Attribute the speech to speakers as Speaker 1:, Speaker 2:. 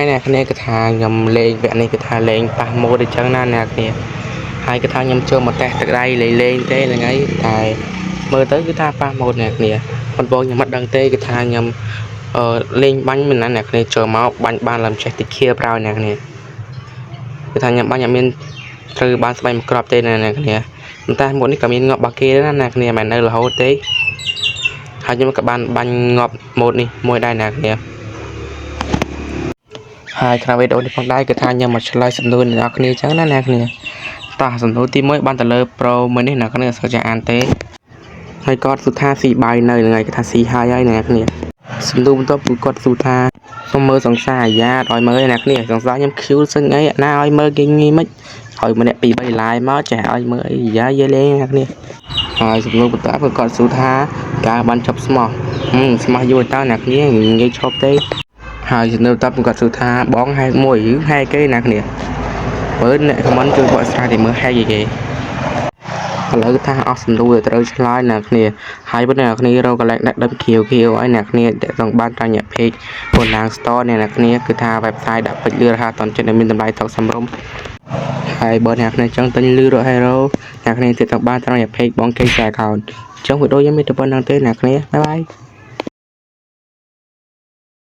Speaker 1: អ្នកគ្នាគឺថាខ្ញុំលេងវគ្គនេះគឺថាលេងប៉ះម៉ូតអញ្ចឹងណាអ្នកគ្នាហើយគឺថាខ្ញុំចូលមកតេស្តទឹកដៃលេងលេងទេហ្នឹងហើយតែមើលទៅគឺថាប៉ះម៉ូតអ្នកគ្នាប៉ុន្តែខ្ញុំមិនដឹងទេគឺថាខ្ញុំអឺលេងបាញ់មិនណាអ្នកគ្នាចូលមកបាញ់បានឡើងចេះតិចខៀប្រោយអ្នកគ្នាគឺថាខ្ញុំបាញ់អត់មានត្រូវបានស្បែកមួយគ្រាប់ទេណាអ្នកគ្នាប៉ុន្តែម៉ូតនេះក៏មានងាប់របស់គេដែរណាអ្នកគ្នាមិនមែននៅរហូតទេហើយខ្ញុំក៏បានបាញ់ងាប់ម៉ូតនេះមួយដែរអ្នកគ្នា ហើយក្នុងវីដេអូនេះផងដែរគឺថាខ្ញុំមកឆ្លើយសំណួរអ្នកនរគ្នាអញ្ចឹងណាអ្នកគ្នាតោះសំណួរទី1បានទៅលើ Pro មួយនេះអ្នកគ្នាអត់សូវចេះអានទេហើយគាត់សួរថាស៊ីបាយនៅហ្នឹងហើយគេថាស៊ីហើយហើយអ្នកគ្នាសំណួរបន្ទាប់គឺគាត់សួរថាសុំមើលសង្សារអាយ៉ាឲ្យមើលអ្នកគ្នាសង្សារខ្ញុំខ្ជូលសឹងអីណាឲ្យមើលគេងាយមិនឲ្យម្នាក់2 3ឡាយមកចេះឲ្យមើលអីយ៉ាយលេងអ្នកគ្នាហើយសំណួរបន្ទាប់គឺគាត់សួរថាការបានឈប់ស្មោះស្មោះយូរតើអ្នកគ្នាងាយឈប់ទេ ហើយសំណួរតបគាត់សួរថាបងហែកមួយឬហែកគេណាគ្នាមើលអ្នក comment ជួយបកស្រាយតែមើលហែកអីគេឥឡូវថាអស់សំណួរត្រូវឆ្លើយអ្នកគ្នាហើយបើអ្នកគ្នារកកន្លែងដាក់ដឹមខៀវខៀវឲ្យអ្នកគ្នាតាក់ទងបានតាមអ្នក page ពណាង store អ្នកគ្នាគឺថា website ដាក់ពេជ្រលឿរហ័សតន់ចិត្តដែលមានតម្លៃថោកសមរម្យហើយបើអ្នកគ្នាចង់ទិញលឺរក hero អ្នកគ្នាទៀតទៅបានតាមអ្នក page បងគេ account អញ្ចឹងវីដេអូយើងមានតែប៉ុណ្្នឹងទេអ្នកគ្នាbye bye.